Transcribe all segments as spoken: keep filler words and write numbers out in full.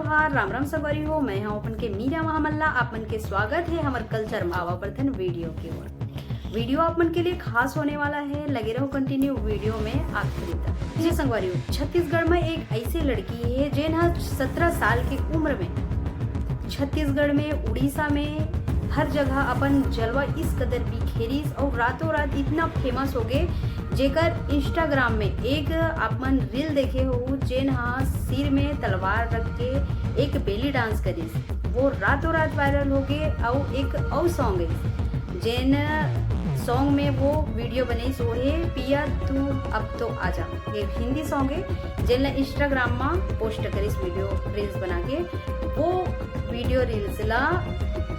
नमस्कार, राम राम संगवारी हो, मैं हूं अपन के मीरा महामल्ला। आप मन के स्वागत है हमर कल्चर भावावर्धन वीडियो के ओर। वीडियो आप मन के लिए खास होने वाला है, लगे रहो कंटिन्यू वीडियो में आखिरी तक। जी संगवारी हो, छत्तीसगढ़ में एक ऐसी लड़की है जेन ह सत्रह साल की उम्र में छत्तीसगढ़ में, उड़ीसा में, हर जगह अपन जलवा इस कदर बिखेरिस और रातों रात इतना फेमस हो गए, जेकर इंस्टाग्राम में एक आप मन रील देखे हो, जेन हा सिर में तलवार रख के एक बेली डांस करिस, वो रातों रात वायरल हो गए। और एक और सॉन्ग है, जेन सॉन्ग में वो वीडियो बनइस, वो है पिया तू अब तो आजा। ये हिंदी सॉन्ग है, जेन ला इंस्टाग्राम में पोस्ट करिस वीडियो रील्स बना के। वो वीडियो रील्स ला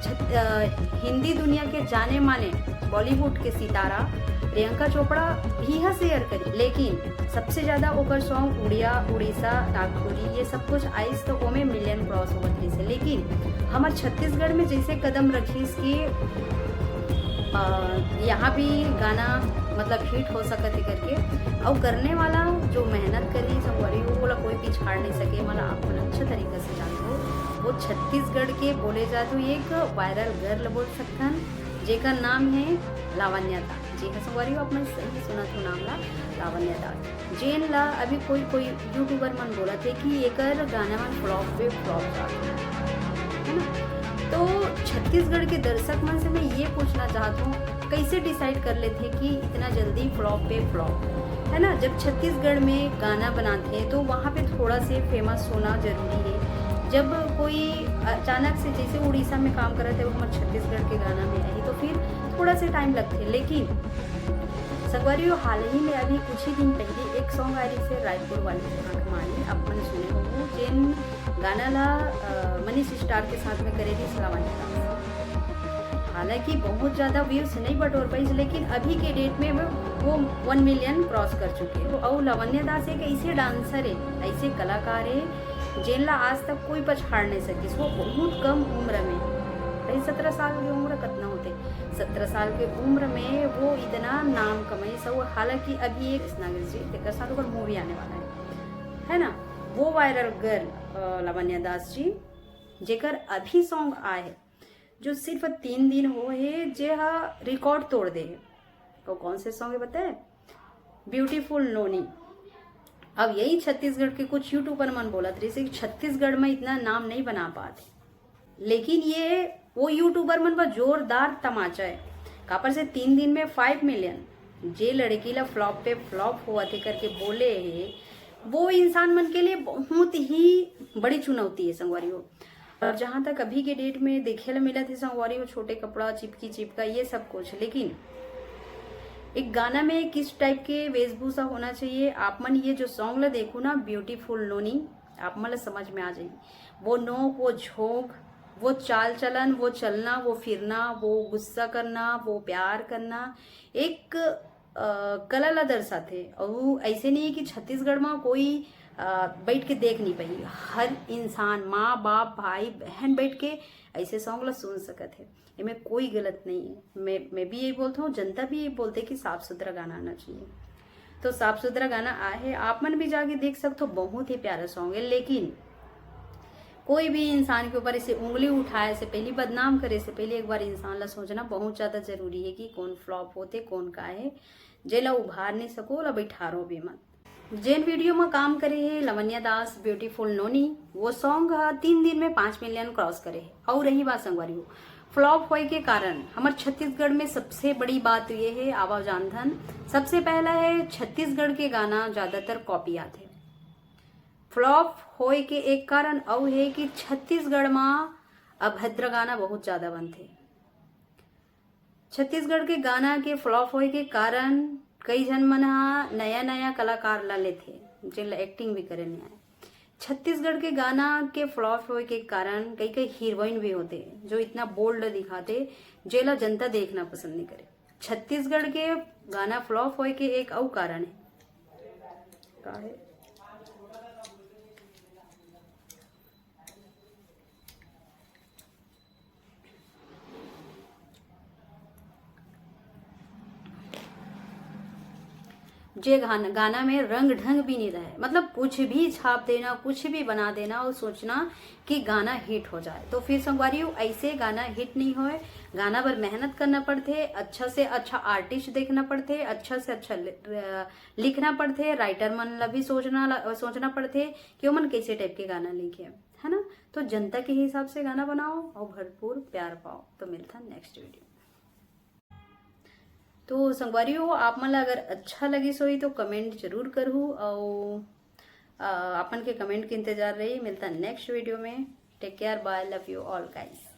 छत-, अ, हिंदी दुनिया के जाने माने बॉलीवुड के सितारा प्रियंका चोपड़ा भी हा शेयर करी, लेकिन सबसे ज्यादा ओकर सॉन्ग उड़िया, उड़ीसा, नागपुरी, ये सब कुछ आइस तो ओमे मिलियन क्रॉस होवत रहिस हे। लेकिन हमर छत्तीसगढ़ में जैसे कदम रखिस कि, अ, यहाँ भी गाना मतलब हिट हो सकत है करके, और करने वाला जो मेहनत करी संगवारी हो, ओला कोई पीछाड़ नहीं सके। मला आप मन अच्छा तरीका से जानते हो, वो छत्तीसगढ़ के बोले जात हुई एक वायरल गर्ल बोल सकथन, जेकर नाम है लावण्या दास। जी हाँ संगवारी हो, आप मन सही सुनत हो नाम ला, लावण्या दास। जेन ला अभी कोई कोई यूट्यूबर मन बोलत हे कि एकर गाना मन फ्लॉप पे फ्लॉप जात हे, है ना? तो छत्तीसगढ़ के दर्शक मन से मैं ये पूछना चाहत हूँ, कैसे डिसाइड कर लेथे कि इतना जल्दी फ्लॉप पे फ्लॉप, है ना? जब छत्तीसगढ़ में गाना बनाथे तो वहाँ पे थोड़ा से फेमस होना जरूरी है। जब कोई अचानक से, जैसे उड़ीसा में काम करत हे, वो हमर छत्तीसगढ़ के गाना में आही तो फिर थोड़ा से टाइम लगथे। लेकिन संगवारी हो, हाल ही में अभी कुछ ही दिन पहले एक सॉन्ग आए रहिस हे रायपुर वाली आंख मारी, आप मन सुने हो, जेन गाना ला, अ, मनीष स्टार के साथ में करे रहिस लावण्या दास। हालांकि बहुत ज्यादा व्यूज नहीं बटोर पाइस, लेकिन अभी के डेट में वो, वो वन मिलियन क्रॉस कर चुके हैं। और लावण्या दास एक ऐसे डांसर है, ऐसे कलाकार है, जेन ला आज तक कोई पछाड़ नहीं सकिस। वो बहुत कम उम्र में, भाई सत्रह साल की उम्र कितना होते, सत्रह साल के उम्र में वो इतना नाम कमाइस। वो हालांकि अभी एक नागेश जी, तेकर साथ ओकर मूवी आने वाला है, है ना? वो वायरल गर्ल, अ, लावण्या दास जी, जेकर अभी सॉन्ग आए है, जो सिर्फ तीन दिन हो हे, जे हा रिकॉर्ड तोड़ दे हे। तो कौन से सॉन्ग है बताए? ब्यूटीफुल नोनी। अब यही छत्तीसगढ़ के कुछ यूट्यूबर मन बोलत रहिस हे कि छत्तीसगढ़ में इतना नाम नहीं बना पाते, लेकिन ये वो यूट्यूबर मन बर जोरदार तमाचा है। कापर से तीन दिन में फाइव मिलियन, जे लड़की ला फ्लॉप पे फ्लॉप होवत हे करके बोले हे, वो इंसान मन के लिए बहुत ही बड़ी चुनौती है संगवारी हो। और जहाँ तक अभी के डेट में देखे ला मिलत हे संगवारी हो, छोटे कपड़ा, चिपकी चिपका, ये सब कुछ, लेकिन एक गाना में किस टाइप के वेशभूषा होना चाहिए, आप मन ये जो सॉन्ग ला देखो ना, ब्यूटीफुल नोनी, आप मन ला समझ में आ जाही। वो नोक, वो झोंक, वो चाल चलन, वो चलना, वो फिरना, वो गुस्सा करना, वो प्यार करना, एक, अ, कला ला दर्शाथे। और ऐसे नहीं है कि छत्तीसगढ़ में कोई, अ, बैठ के देख नहीं पाही। हर इंसान, माँ बाप, भाई बहन बैठ के ऐसे सॉन्ग ला सुन सकत है। एमे कोई गलत नहीं है। मैं, मैं भी यही बोलता हूँ, जनता भी यही बोलते कि साफ सुथरा गाना आना चाहिए। तो साफ सुथरा गाना आए है, आप मन भी जाके देख सकते हो, बहुत ही प्यारा सॉन्ग है। लेकिन कोई भी इंसान के ऊपर इसे उंगली उठाए से पहले, बदनाम करे से पहले एक बार इंसान ला सोचना बहुत ज्यादा जरूरी है कि कौन फ्लॉप होते, कौन का है। जेला उभार नहीं सको, ओला बैठारो भी मत। जेन वीडियो में काम करे हे लावण्या दास, ब्यूटीफुल नोनी, वो सॉन्ग हा तीन दिन में पाँच मिलियन क्रॉस करे हे। और रही बात संगवारी हो, फ्लॉप होए के कारण हमर छत्तीसगढ़ में सबसे बड़ी बात तो ये है, आवा जानथन। सबसे पहला है, छत्तीसगढ़ के गाना ज्यादातर कॉपी आथे। फ्लॉप होए के एक कारण अउ है कि छत्तीसगढ़ में अभद्र गाना बहुत ज्यादा बनथे। छत्तीसगढ़ के गाना के फ्लॉप होए के कारण कई झन मन ह नया नया कलाकार ला लेथे, जेन ला एक्टिंग भी करे नहीं आए। छत्तीसगढ़ के गाना के फ्लॉप होए के कारण कई कई हीरोइन भी होते, जो इतना बोल्ड दिखाते, जेला जनता देखना पसंद नहीं करे। छत्तीसगढ़ के गाना फ्लॉप होए के एक अउ कारण है। का है? जे गाना, गाना में रंग ढंग भी नहीं रहे, मतलब कुछ भी छाप देना, कुछ भी बना देना और सोचना कि गाना हिट हो जाए। तो फिर संगवारी हो, ऐसे गाना हिट नहीं होए। गाना बर मेहनत करना पड़थे, अच्छा से अच्छा आर्टिस्ट देखना पड़थे, अच्छा से अच्छा लि-, अ, लिखना पड़थे, राइटर मन ला भी सोचना ला-, सोचना पड़थे कि ओमन कैसे टाइप के गाना लिखे, है ना। तो जनता के हिसाब से गाना बनाओ और भरपूर प्यार पाओ। तो मिलता नेक्स्ट वीडियो। तो संगवारी हो, आप मन ला अगर अच्छा लगिस होही तो कमेंट जरूर करहू, और अ, अपन के कमेंट के इंतजार रही। मिलता नेक्स्ट वीडियो में। Take care, bye, love you all guys।